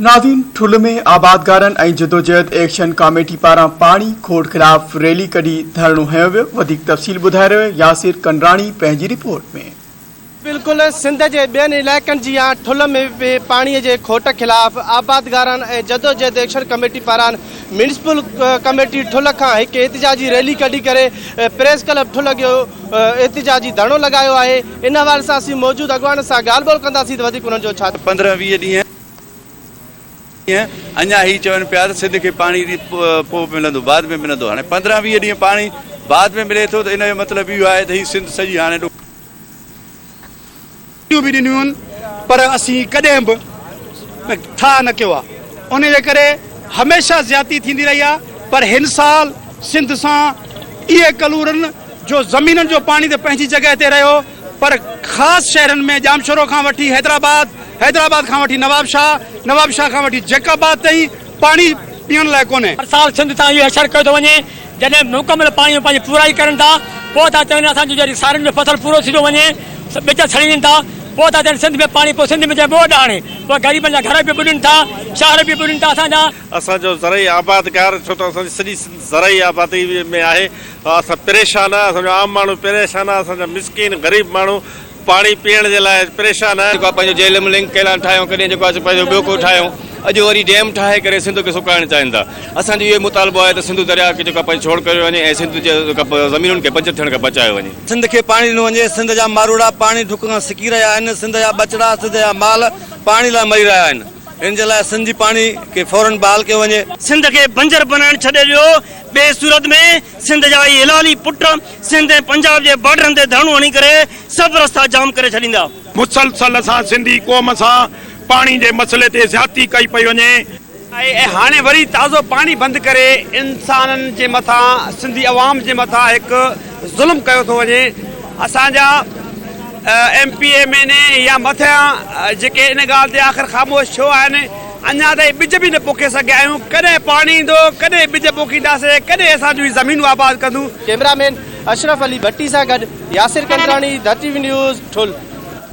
ناظرين ٺل ۾ آبادگارن ۽ جدوجهد ايڪشن ڪاميٽي پاران پاڻي کوٽ خلاف ريلي ڪڍي ڌرڻو هنيو ويو وڌيڪ تفصيل ٻڌائي رهيو آهي ياسر ڪنراڻي پنهنجي رپورٽ ۾. بلڪل سنڌ جي ٻين علائقن جيان ٺل ۾ به پاڻي جي کوٽ خلاف آبادگارن ۽ جدوجهد ايڪشن ڪميٽي پاران ميونسپل ڪميٽي ٺل کان هڪ احتجاجي ريلي ڪڍي ڪري پريس ڪلب ٺل اڳيو احتجاجي ڌرڻو لڳايو آهي ان حوالي سان اسين موجود اڳواڻن سان ڳالهه ٻولهه ڪنداسين ته وڌيڪ انهن جو ڇا 15 20 ڏينهن اڃا هي چون پيا ته سنڌ کي پاڻي پوء ملندو بعد ۾ ملندو هاڻي 15 20 ڏينهن پاڻي بعد ۾ ملي ٿو ته ان جو مطلب اهو آهي ته هي سنڌ سڄي هاڻي ڏک به ڏنيون پر اسين ڪڏهن به ٺاهه نه ڪيو آهي ان جي ڪري هميشه زيادتي ٿيندي رهي آهي پر هن سال سنڌ سان اهي ڪلورن جو زمينن جو پاڻي ته پنهنجي جڳهه تي رهيو پر خاص شهرن ۾ ڄامشورو کان وٺي حيدرآباد، حيدرآباد کان وٺي نوابشاهه، نوابشاهه کان وٺي جيڪب آباد تائين پاڻي پيئڻ لاء ڪونهي. هر سال سنڌ سان اهو حشر ڪيو ٿو وڃي، جڏهن مڪمل پاڻي ۾ پنهنجي پورائي ڪرن ٿا، پوء ٿا چون اسان جو جڏهن سارين جو فصل پورو ٿي ٿو وڃي، ٻج سڙي وڃن ٿا، پوء ٿا چون سنڌ ۾ پاڻي، پوء سنڌ ۾ جڏهن ٻوڏ آڻي، پوء غريبن جا گهر به ٻڏن ٿا، شهر به ٻڏن ٿا اسان جا. اسان جو زرعي آبادگار ڇو ته اسان جي سڄي سنڌ زرعي آبادي ۾ آهي اسان پريشان آهيون اسان جو عام ماڻهو پريشان آهي اسان جا مسڪين غريب ماڻهو پاڻي پيئڻ جي لاء پريشان آهن. جيڪو آهي پنهنجو جهلم لنڪ ڪئنال ٺاهيون ڪڏهن جيڪو آهي سو پنهنجو ٻيو ڪو ٺاهيون اڄ وري ڊيم ٺاهي ڪري سنڌ کي سڪائڻ چاهين ٿا اسان جو اهو مطالبو آهي ته سنڌو درياء کي جيڪو آهي پنهنجو ڇوڙ ڪيو وڃي ۽ سنڌ جي زمينن کي بنجر ٿيڻ کان بچايو وڃي. سنڌ کي پاڻي ڏنو وڃي سنڌ جا ماروئڙا پاڻي ڍڪ کان سڪي رهيا آهن سنڌ جا ٻچڙا سنڌ جا مال پاڻي لاء مري رهيا آهن. ان جي لاء سنڌ جي پاڻي کي فورن بحال ڪيو وڃي. سنڌ کي بنجر بنائڻ ڇڏي ڏيو، ٻي صورت ۾ سنڌ جا اهي حلالي پٽ سنڌ ۽ پنجاب جي بارڊرن تي ڌرڻو هڻي ڪري سڀ رستا جام ڪري ڇڏيندا. مسلسل اسان سنڌي قوم سان پاڻي جي مسئلي تي زيادتي ڪئي پئي وڃي. آهي ۽ هاڻي وري تازو پاڻي بند ڪري انسانن جي مٿان سنڌي عوام جي مٿان هڪ ظلم ڪيو ٿو وڃي اسان جا M P A M N A يا مٿيان جيڪي ان ڳالهه تي آخر خاموش ڇو آهن اڃا تائين ٻج به نه پوکي سگهيا آهيون ڪڏهن پاڻي ايندو ڪڏهن ٻج پوکينداسين ڪڏهن اسان جون هي زمينون آباد ڪندون. ڪئميرا مين اشرف علي ڀٽي سان گڏ ياسر ڪنڊراڻي، ڌرتي نيوز، ٺل.